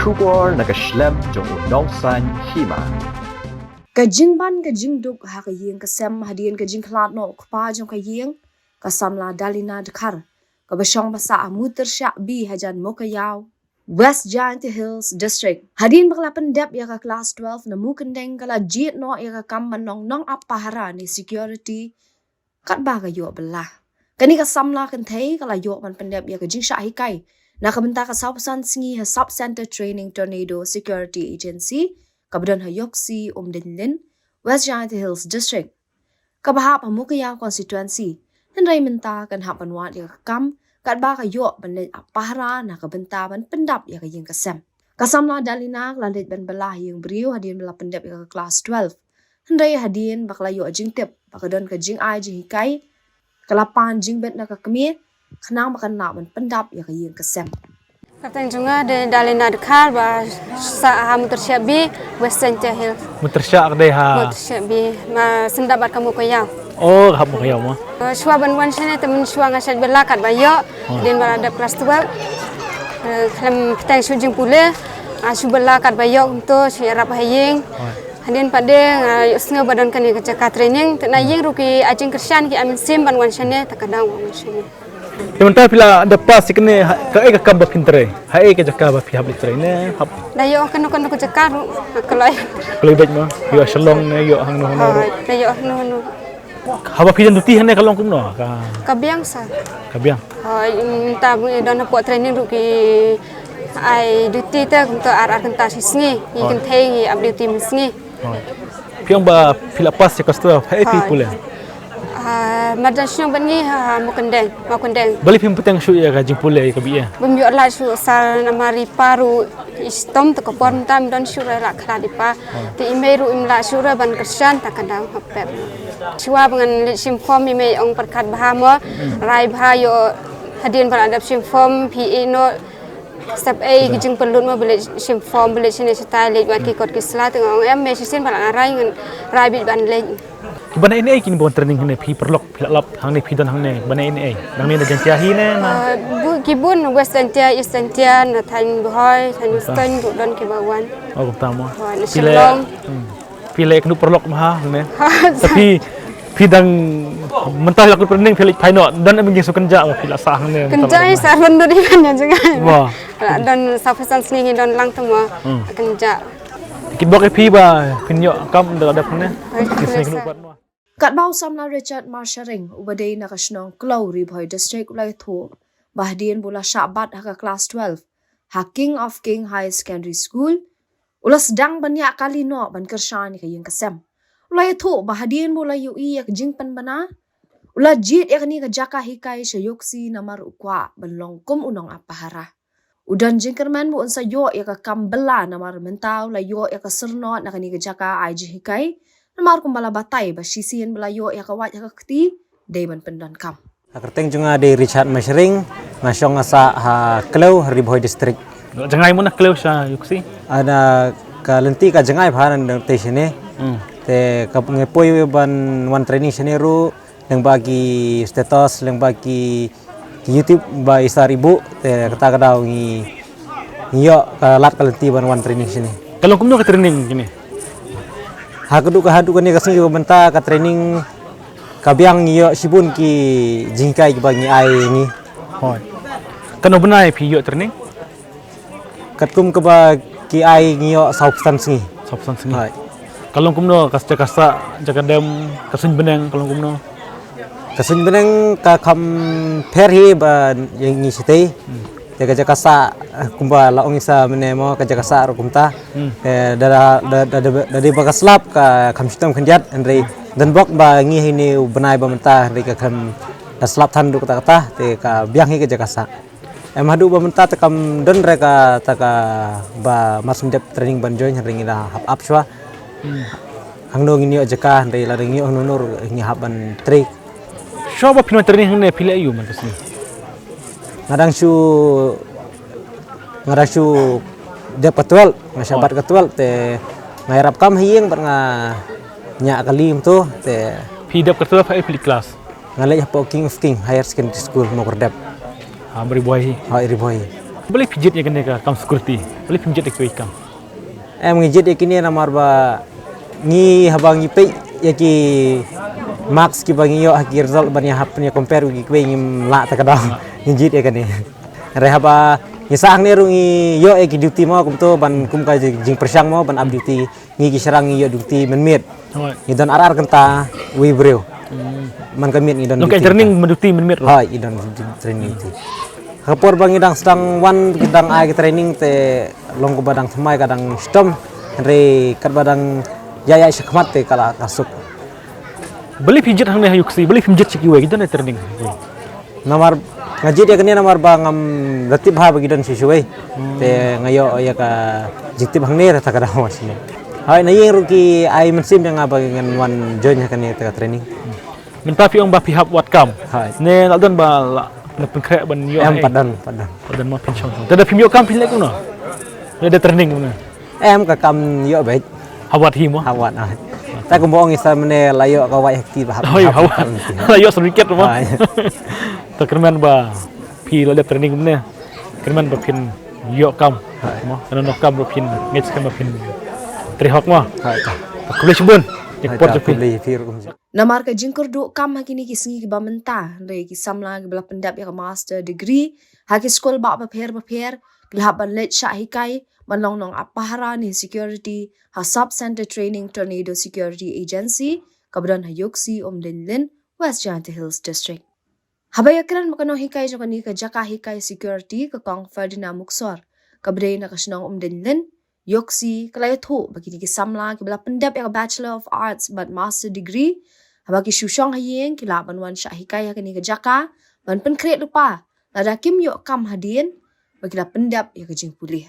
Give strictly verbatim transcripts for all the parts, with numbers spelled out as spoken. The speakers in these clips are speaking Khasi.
Khubor na ka shlem jong u nongsan hima. Ka jingban ka jingduk ha ka ïing ka sem hadien ka jingkhlad noh u kpa jong ka ïing, ka samla Dalina Dkhar, kaba shong ba sah ha Mutrshah B hajan Mookaiaw, West Jaintia Hills District. Hadien ba ka la pyndep ïa ka klas twelve na Mukendeng, ka la jied noh ïa ka kam ban long nongap pahara ne security, katba ka ïoh bylla. Kane ka samla kynthei ka la ïoh ban pyndep ïa ka jingshah hikai na ka bynta ka sawphew san sngi ha Sub Center Training Tornado Security Agency, kaba don ha Ïoksi Umdeiñlin, West Jaintia Hills District, kaba hap ha Mookaiaw constituency. Hynrei mynta kan hap ban wad ïa ka kam katba ka ïoh ban leit ap pahara na ka bynta ban pyndap ïa ka ïing ka sem. Ka samla Dalina ka la leit ban bylla ha ïing briew hadien ba la pyndep ïa ka klas twelve. Hynrei hadien ba ka la ïoh jingtip ba ka don ka jingai jinghikai, ka la pan jingbit na ka kmie khnang ba kan lah ban pyndap ïa ka ïing ka sem. Ka kyrteng jong nga dei Dalina Dkhar, ba sah ha Mutrshah B, West Jaintia Hills. Mutrshah ka dei ha? Mutrshah B, ma sngewdap bad ka Mookaiaw. Oh, ka hap Mookaiaw mo. Eh, shuwa ban wan shane te mynshuwa nga shait bylla katba ïoh. Oh. Hadien ba la dep klas twelve. Eh, khlem bteng shuh jingpule, nga shu bylla katba ïoh kumto, shu ïarap ha ïing. Oh. Hadien pat de nga ïohsngew ba don kane ka jaka training, te na ïing ruh ki ai jingkyrshan, ki ai mynsiem ban wan shane, te ka daw wan shane. Te mynta phi la dep pass ïa kane, ha kaei ka kam ba phin trei? Ha ei ka jaka ba phi hap leit trei ne hap? Da ïoh kano kano ka jaka ruh, kloi. Kloi beit mo, ïoh Shillong ne ïoh hangno hangno ruh. Da ïoh hangno hangno. Haba phi don duty hangne ka long kumno? Ka, ka biang sa. Ka biang. Hooid, mynta ba ngi don hapoh training ruh ki ai duty te kumto ar ar kynta shi sngi. Ngi kynthei ngi ap duty mynsngi. Hooid. Phi ong ba phi la pass ïa ka klas twelve, ha ei phi pule? Ah, marjan shnong bad ngi ha, ha Mawkyndeng, Mawkyndeng. Balei phim bteng shuh ïa ka jingpule ïa ka B A? Bym ïoh lad shuh sir namar i pa ruh i shitom, te ka por mynta im don shuh ruh, la khlad i pa. Te i mei ruh im lah shuh ruh ban kyrshan, te ka daw ha pep. Shuwa ba ngan leit shim form i mei ong pyrkhat bha mo, rai bha ïoh hadien ba la dep shim form phi ïeh noh. Step ei ki jingpynlut mo ba leit shim form, ba leit shane shatai, leit wad ki kot ki sla, te nga ong em mei shisien ba la rai, ngan rai beit ban leit. Ki ban ai ei kine ba wan training hangne, phi paralok phi la lap hangne, phi don hangne, ban ai ei? Nangne na Jaintia hi ne na? Ah, bu-, ki bun West Jaintia, East Jaintia, na thaiñ Bhoi, thaiñ Western ruh don kiba wan. Oh, kumta mo. Wan na Shillong. Hmm. Phi leh kynduh paralok bha ne. Te phi, phi dang mynta ïa ka training phi leh phai noh, don em ngi shu kynjah ba phi la sah hangne. Kynjah hi sir, ban dei ban ïa jngai. Wah. Don sa phew san sngi ngi don lang te mo. Hmm. Kynjah. Ki bok ïa phi ba phin ïoh kam da la dep hangne. Ki sngi kynduh pat mo. Katba u samla Richard Marsharing uba dei na ka shnong Klew, Ri Bhoi District u la ïathuh ba hadien ba u la shah bat ha ka klas twelve ha King of King High Secondary School, u la sdang ban ïaid kali noh ban kyrshan ïa ka ïing ka sem. U la ïathuh ba hadien ba u la ïohi ïa ka jingpynbna, u la jied ïa kane ka jaka hikai sha Ïoksi namar u kwah ban long kum u nongap pahara. U don jingkyrmen ba un sa ïoh ïa ka kam bylla namar mynta u la ïoh ïa ka syrnod na kane ka jaka ai jinghikai, namar kumba la batai ba shisien ba la ïoh ïa ka wait ha ka kti dei ban pyndonkam. Ka kyrteng jong nga dei Richard Mashring, nga shong nga sah ha Klew, Ri Bhoi District. Jngai mo na Klew sha Ïoksi? Ada ka lynti ka jngai bha na tei shane. Hmm. Te ka ngi poi ban wan training shane ruh, lyngba ki status, lyngba ki, ki YouTube ba i sar i buh, te kata ka daw ngi, ngi ïoh ka lad ka lynti ban wan training shane. Ka long kumno ka training kine? Ha kaduh ka haduh kane ka sngi ka mynta ka training ka biang, ngi ïoh shibun ki jinghikai kiba ngi ai ngi. Hooid. Katno bnai phi ïoh training? Katkum kaba ki ai ngi ïoh saw phew san sngi. Saw phew san sngi. Hooid. Ka long kumno ka jaka sah, jaka dem, ka suiñ bneng ka long kumno? Ka suiñ bneng ka kham pher hi ba ïa ngi shatei. Hmm. Te ka jaka sah, eh, kumba la ong i sa mynne mo, ka jaka sah ruh kumta. Hmm. Eh, da, da, da dei ba ka slap ka kham shitom khyndiat, hynrei don bok ba ngi hi ne u bnai ba mynta, hynrei ka kham da slap than ruh kata kata, te ka biang hi ka jaka sah. Em haduh ba mynta te kam don re kata kaba mar shu dep training ban join, hynrei ngi la hap ap shuwa. Hmm. Hangno ngin ïoh jaka, hynrei lada ngi ïoh hangno hangno ngi hap ban trei. Shuwa ba phin wan training hangne phi leh aïu man ka sngi? Nga dang shu, nga dang shu dep ka twelve, nga shu bat ka twelve te nga ïarap kam ha ïing bad nga ñiah kali mynta te. Phi dep ka twelve ha i phi leit klas? Nga leit hapoh King of King Higher Secondary School, Mawkyrdep. Ha, Ri Bhoi hi? Ha, Ri Bhoi. Balei phi jied ïa kane ka kam security? Balei phim jied ïa kiwei ki kam? Em, ngi jied ïa kine namar ba ngi, haba ngi peit ïa ki marks kiba ngi ïoh ha ki result ban ïa hap ïa compare ïa kiwei, ngim lah ta ka daw. Ngi jied ïa kane. Hynrei haba ngi sah hangne ruh ngi ïoh ïa ki duty mo, kumto ban kum ka jingpyrshang mo ban ap duty. Ngi ki shynrang ngi ïoh duty mynmiet. Hooid. Ngi don ar ar kynta, uwei briew. Hmm. Man ka miet ngi don duty. Ngi don training mynmiet ruh. Hooid, ngi don training duty. Ha ka por ba ngi dang sdang wan, ki dang ai ka training te long kaba dang thymmai, ka dang shitom. Hynrei katba dang ïaid ïaid shakhmat te ka la ka suk. Balei phi jied hangne ha Iooksi, balei phim jied sha kiwei ki don training? Namar nga jied ïa kane namar ba ngam da tip ha ba ki don shuh shuh wei. Hmm. Te nga ïoh ïa ka jingtip hangne, ra ta ka daw shane. Hooid, na ïing ruh ki ai mynsiem ïa nga ba ngan wan join ha kane ka training. Mynta phi ong ba phi hap wad kam. Hooid. Ne la don ba la, la pynkhreh ban ïoh? Em, pat don, pat don. Pat don mo, phin shong. Te da phim ïoh kam phin leh kumno? Da training kumno? Em, ka kam ïoh beit. Hap wad hi mo? Hap wad, ah. Ta kumba ong i samne la ïoh ka wai ha kti ba hap. Hooid, hap wad. La ïoh certificate mo. Hooid. Ta kyrmen ba phi la leh training kumne. Kyrmen ba phin ïoh kam. Hooid. Mo, kane noh kam ruh phin ngeit skhem ba phin trei hok mo. Hooid. Ta khublei shibun. Hooid, ta khublei phi ruh kumjuh. Namar ka jingkyrduh kam ha kine ki sngi kiba mynta, hynrei ki samla kiba la pyndep ïa ka master degree ha ki skul bah bapher bapher, ki la hap ban leit shah hikai ban long nongap pahara ne security ha Sub Centre Training Tornado Security Agency kaba don ha Iooksi Umdeiñlin, West Jaintia Hills District. Haba ïakren bad ka nonghikai jong kane ka jaka hikai security, ka Kong Ferdinand Muksor, kaba dei na ka shnong Umdeiñlin, Iooksi, ka la ïathuh ba kine ki samla kiba la pyndep ïa ka Bachelor of Arts bad Master Degree, haba ki shu shong ha ïing ki lah ban wan shah hikai ha kane ka jaka ban pynkhreh lypa lada kim ïoh kam hadien ba ki la pyndep ïa ka jingpule.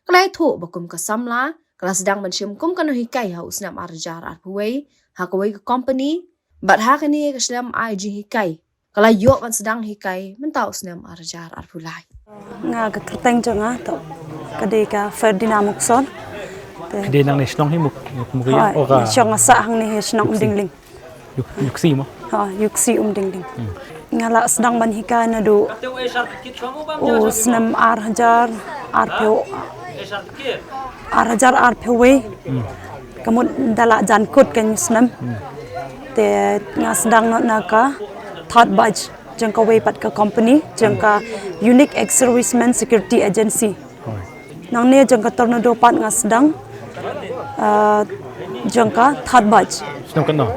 Ka la ïathuh ba kum ka samla ka la sdang ban shim kum ka nonghikai ha u snem ar hajar arphew wei ha kawei ka company, bad ha kane ka snem ai jinghikai ka la ïoh ban sdang hikai mynta u snem ar hajar arphew lai. Nga, ka kyrteng jong nga to ka dei ka Ferdinand Muksor. Te ka dei nangne shnong hi Muk, Muk, Muk, hooid, o ka shong nga sah hangne hi shnong Iooksi. Umdeiñlin. Iooksi mo? Ha, Iooksi Umdeiñlin. Hmm. Nga la sdang ban hikai naduh u snem ar hajar arphew, ar hajar arphew wei. Hmm. Ka mut da la jan kut ka snem. Hmm. Te nga sdang noh na ka third batch jong kawei pat ka company, jong ka Unique Ex-Servicemen Security Agency. Hooid. Nangne jong ka Tornado pat nga sdang, ah, jong ka third batch. Snem katno?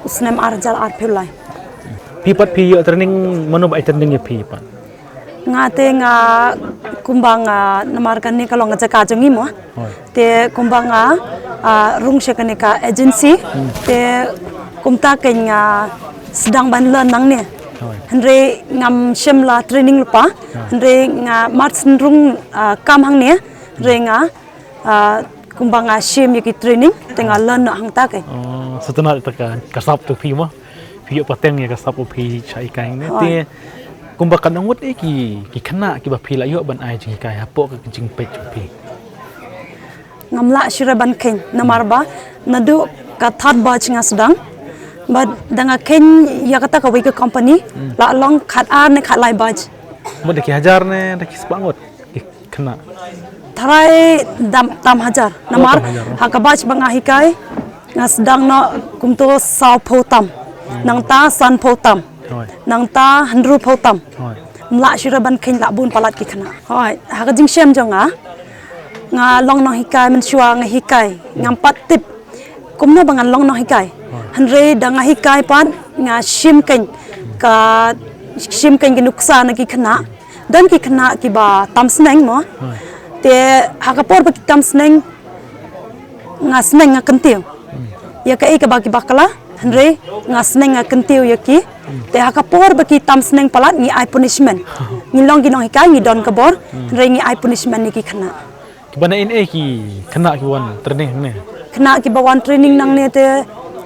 Snem ar hajar arphew lai. Phi pat phi ïoh training, mano ba ai training ïa phi pat? Nga te nga kumba nga, namar kane ka long ka jaka jong ngi mo. Hooid. Te kumba nga, ah, rung sha kane ka agency, hmm, te kumta kein nga sdang ban learn nangne. Hooid. Hynrei ngam shym la training lypa. Hooid. Hynrei nga mar shu rung, ah, kam hangne. Hynrei nga, ah, kumba nga shim ïa ki training te nga learn noh hangta kein. Oh, sngewtynnat ïa ka, ka sap to phi mo. Phi ïoh pateng ïa ka sap ba phi shah hikai ne. Hooid. Te kumba katno ngut eh ki, ki khynnah kiba phi la ïoh ban ai jinghikai hapoh ka jingpeit jong phi? Ngam lah shuh re ban kheiñ namar ba naduh ka third batch nga sdang. Bad da nga kheiñ ïa kata kawei ka company, hmm, la long khatar ne khatlai batch. Mut da ki hajar ne da ki spah ngut ki khynnah? Tharai tam, tam hajar. Oh, namar tam hajar, oh, ha ka batch ba nga hikai nga sdang noh kumto sawphew tam. Hmm. Nangta sanphew tam. Hooid. Nangta hynriewphew tam. Hooid. Ngam lah shuh re ban kheiñ, la bun palat ki khynnah. Hooid. Ha ka jingshem jong nga, nga long nonghikai mynshuwa nga hikai. Ngam pat tip kumno ba ngan long nonghikai. Hooid. Hynrei da nga hikai pat nga shim kein ka, shim kein ki nuksa na ki khynnah. Don ki khynnah kiba tam sneng mo. Hooid. Te ha ka por ba ki tam sneng nga sneng nga kyntiew. Hmm. Ïa kaei kaba ki bakla, hynrei nga sneng nga kyntiew ïa ki. Hmm. Te ha ka por ba ki tam sneng palat ngi ai punishment. Ngi long ki nonghikai ngi don ka bor, hmm, hynrei ngi ai punishment ïa ki khynnah. Kiba na in eh ki khynnah ki wan training ne? Khynnah kiba wan training nangne te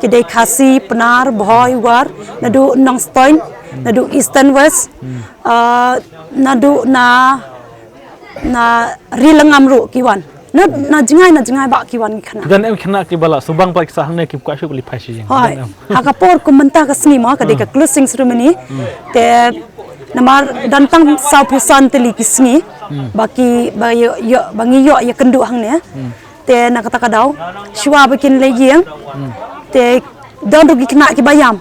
ki dei Khasi, Pnar, Bhoi, War, naduh Nongstoiñ, hmm, naduh East and West, hmm, ah, naduh na na Ri Lyngngam ruh ki wan. Na, na jngai, na jngai bah ki wan ki khynnah. Don em khynnah kiba la subang pat ki sah hangne ki kwah shuh ban leit phai sha ïing? Hooid. Don em? Ha ka por kum mynta ka sngi mo, ka dei ka, hmm, closing ceremony. Hmm. Te Namar don tang saw phew san tylli ki sngi ba ki ba ïoh, ïoh ba ngi ïoh ïa kynduh hangne. Te na kata ka daw shuwa ba kin leit ïeng, te don ruh ki khynnah kiba ïam.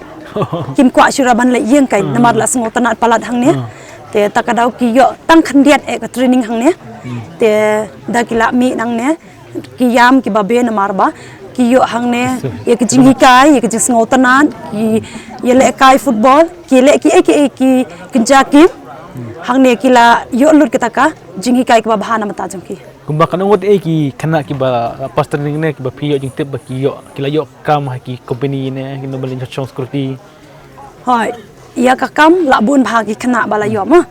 Kim kwah shuh ruh ban leit ïeng kai namar la sngewtynnat palat hangne. Te ta ka daw ki ïoh tang khyndiat eh ka training hangne. Te da ki la mih nangne ki ïam kiba bun namar ba ki ïoh hangne ïa ki jinghikai, ïa ki jingsngewtynnat, ki ïalehkai football, ki leh kiei kiei ki kynja ki. Hangne ki la ïoh lut kita ka jinghikai kiba bha na bynta jong ki. Kumba kan ong, wat ei ki khynnah kiba pass training ne kiba phi ïoh jingtip ba ki ïoh, ki la ïoh kam ha ki company ne ki nongpynïaid shong security? Hooid, ïa ka kam la bun bha ki khynnah ba la ïoh mo.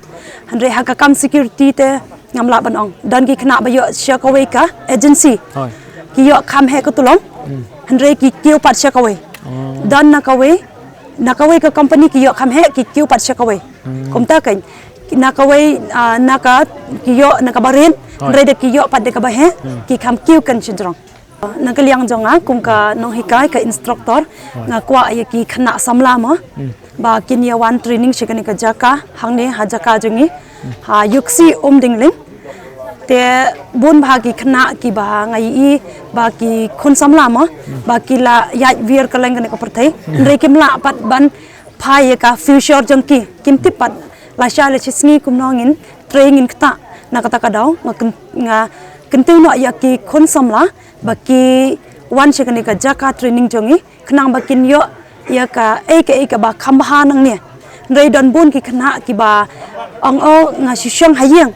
Hynrei ha ka kam security te ngam lah ban ong. Don ki khynnah ba ïoh sha kawei ka agency. Hooid. Ki ïoh kham heh ka tulom. Hynrei ki kiew pat sha kawei. Oh. Don na kawei, na kawei ka company ki ïoh kham heh, ki kiew pat sha kawei. Kumta kan na kawei, ah, na ka ki ïoh na kaba rit. Hooid. Hynrei da ki ïoh pat da kaba heh, ki kham kiew kan shynrong. Na ka liang jong nga kum ka nonghikai, ka instructor, nga kwah ïa ki khynnah samla mo ba kin ïa wan training sha kane ka jaka hangne ha jaka jong ngi ha Ïewkhsih Umdingling. Te bun bha ki khynnah kiba nga ïohi ba ki khun samla mo ba ki la ïaid wir kylleng kane ka pyrthei. Hynrei kim lah pat ban phai ïa ka future jong ki, kim tip pat lashai lashisngi kumno ngin trei ngin ktah. Na kata ka daw nga kyn-, nga kyntiew noh ïa ki khun samla ba ki wan sha kane ka jaka training jong ngi khnang ba kin ïoh ïa kaei kaei kaba kham bha nangne. Hynrei don bun ki khynnah kiba ong, oh, nga shu shong ha ïing.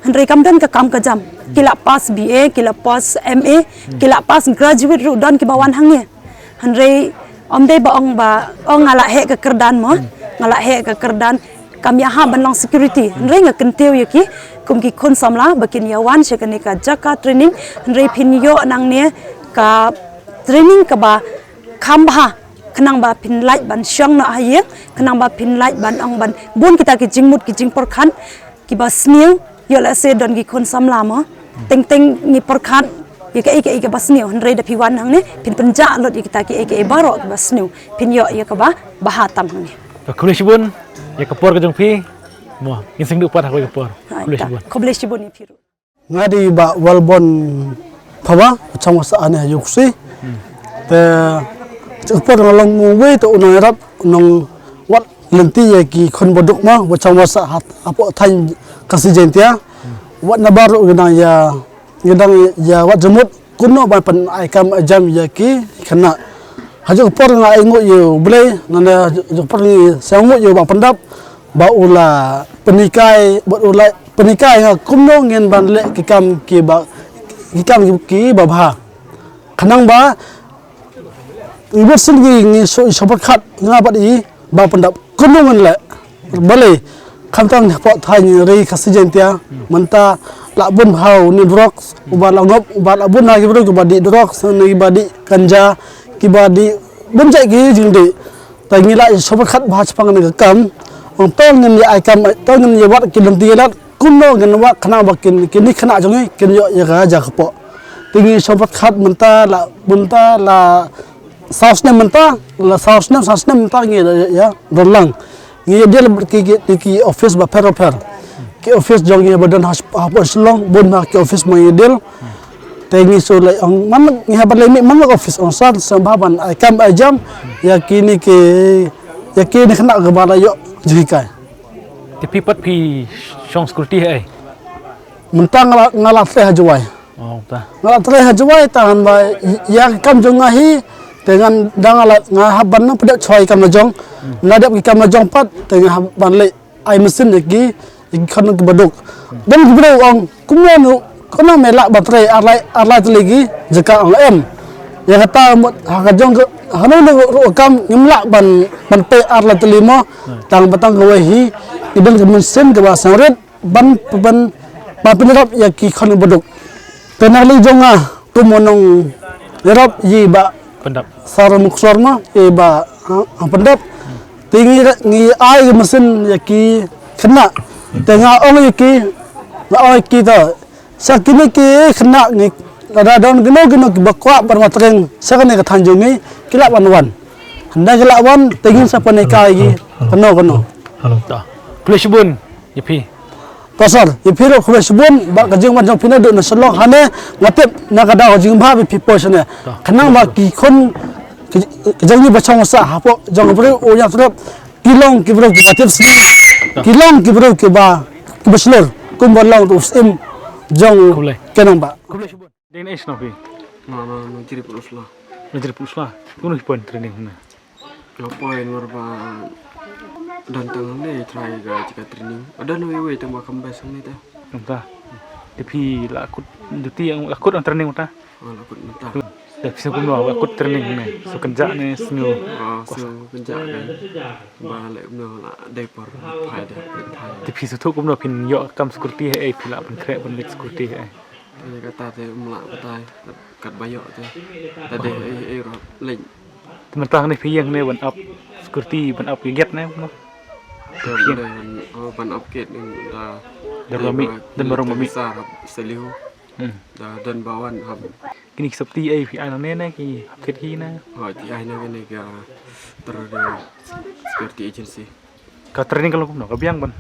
Hynrei kam don ka kam ka jam. Ki la pass B A, ki la pass M A, ki la pass graduate ruh don kiba wan hangne. Hynrei ym dei ba ong ba, oh, nga la heh ka kyrdan mo, nga la heh ka kyrdan, kam ïahap ban long security. Hynrei nga kyntiew ïa ki kum ki khun samla ba kin ïa wan sha kane ka jaka training. Hynrei phin ïoh nangne ka training kaba kham bha khnang ba phin lait ban shong noh ha ïing, khnang ba phin lait ban ong ban bun kita ki jingmut ki jingpyrkhat kiba sniew. Ïoh lehse don ki khun samla mo, teng teng ngi pyrkhat ïa kaei kaei kaba sniew, hynrei da phi wan hangne phin pynjah lut ïa kita kiei kiei baroh kiba sniew, phin ïoh ïa kaba bha tam hangne. Khublei shibun ïa ka por ka jong phi. Mo, ngin sngewthuh pat ha kawei ka por. Khublei shibun. Khublei shibun ïa phi ruh. Nga dei Bah Walbon Phawa, chong wasa ane ha Ïewkhsih. Te ka por nga long uwei te u nongïarap, u nongwad lynti ïa ki khun baduk mo, ba chong wasa ha, hapoh thaiñ Khasi Jaiñtia. Wat na baroh ngi dang ïa, ngi dang ïa wad jingmut kumno ban pyn-ai kam ai jam ïa ki khynnah. Ha kajuh ka por nga ainguh ïa U Blei, nane ha kajuh ka por ngi sngewnguh ïa u Bah Pyndap ba u la pynhikai, ba u la pynhikai nga kumno ngin ban leh ki kam kiba, ki kam kiba bha. Khnang ba i bad sien ngi, ngi shu, i shu pyrkhat nga bad i Bah Pyndap kumno ngin leh. Balei khamtam hapoh thaiñ ri Khasi Jaiñtia mynta la bun bha u nieh drugs, uba la ngop, uba la bun ha ki briew kiba dih drugs ne kiba dih ganja, kiba dih bun jait ki jingdih. Te ngi la i shu pyrkhat bha shaphang kane ka kam. Ong to ngin ïa ai kam, to ngin ïa wad ki lynti ïa lad kumno ngin wad khnang ba kin, kine ki khynnah jong ngi kin ïoh ïa ka jaka kpoh. Te ngi shu pyrkhat mynta la, mynta la saw snem mynta, la saw snem, saw snem mynta ngi ïa, ïa don lang. Ngi ïa deal bad ki, ki, ki office bapher bapher. Ki office jong ngi ba don ha, hapoh Shillong, bun ha ki office ba ngi ïa deal. Te ngi shu leit ong man ngi hap ban leit mih man la office ong san sngewbha ban ai kam ai jam ïa kine ki, ïa kine ki khynnah kiba la ïoh jinghikai. Te phi pat phi shong security ha ei? Mynta nga la, nga la trei ha Jowai. Oh, ta. Nga la trei ha Jowai, tang ba ïa ka kam jong nga hi te ngan dang la, nga hap ban nang pyndonkam ki kam la jong. Na dep ki kam la jong pat te nga hap ban leit ai mynsiem ïa ki, ïa ki khun kiba duk. Don ki briew ong kumno, kumno me lah ban trei ar lai, ar lai tylli ki jaka, ong em. Ïa kata mut ha ka jong ka, hano hano ruh ka kam ngim lah ban, ban peit ar lai tylli mo. Tang ba tang kawei hi ngi don ka mynsiem kaba sngewrit ban, ban, ban pynïarap ïa ki khun kiba duk. Te na ka liang jong nga kum u nongïarap ïa i Bah Pyndap, Sir Muksor mo, ïa i Bah, ha, ha Pyndap. Te ngi, ngi ai ka mynsiem ïa ki khynnah. Te nga ong ïa ki, nga ong ïa ki to, sha kine ki khynnah ngi, lada don kino kino kiba kwah ban wan trei sha kane ka thaiñ jong ngi, ki lah ban wan. Hynda ki lah wan te ngin sa pynhikai ïa ki kano kano. Hello. To. Khublei shibun ïa phi. To sir, ïa phi ruh khublei shibun ba ka jingwan jong phi naduh na Shillong hangne, nga tip na ka daw ka jingbha ba phi poi shane. To. Khnang ba ki khun ki, ki jong ngi ba shong sah hapoh jong ka briew u ïa trep ki long ki briew kiba tip sngewbha. To. Ki long ki briew kiba, kiba shlur kumba long u syiem jong khublei. Ka nongbah. Khublei shibun. Dei na ei shnong phi? Na, na, na Jrip Usla. Na Jrip Usla. Kumno phi poi training hangne? Nga poi namar ba don tang hangne trai ka jaka training. Don uwei uwei tang ba kam best hangne te. Kumta. Te phi la kut duty, la kut ong training mynta? Oh, la kut mynta. Te phi sngewbha kumno la kut training hangne? Sngew kynjah ne sngew? Oh, sngew kynjah kan. Ba leh kumno la dei por phai da phai. Te phi sngewthuh kumno phin ïoh kam security ha ei, phi la pynkhreh ban leit security ha ei? Te kata te ym lah batai, kat, katba ïoh te. Ta dei ei ei ruh leit. Te mynta hangne phi ïeng hangne ban ap security, ban ap ïa gate ne kumno? Te ym dei ban, oh, ban ap gate ne da. Don ba mih, don ba rung ba mih. Sar hap Selihu. Hmm. Da don ba wan hap. Kine ki sopti ei phi ai nangne ne ki hap thied hi ne? Oh, ki ai na kane ka Border Security Agency. Ka training ka long kumno? Ka biang ban?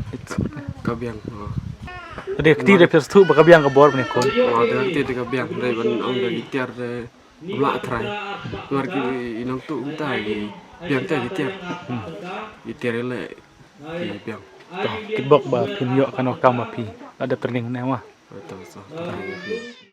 Ka biang, oh. Te ka kti de phi sngewthuh ba ka biang ka bor ban ïakhun? Oh, te ka kti de ka biang, dei ban ong da ki tiar de ym lah trai. Namar ki nongtuh kumta ki biang te ki tiar. Hmm. Ki tiar leh ki biang. To, kitbok ba phin ïoh kano kam ba phi la dep training ne ma. Oh, to, so, to.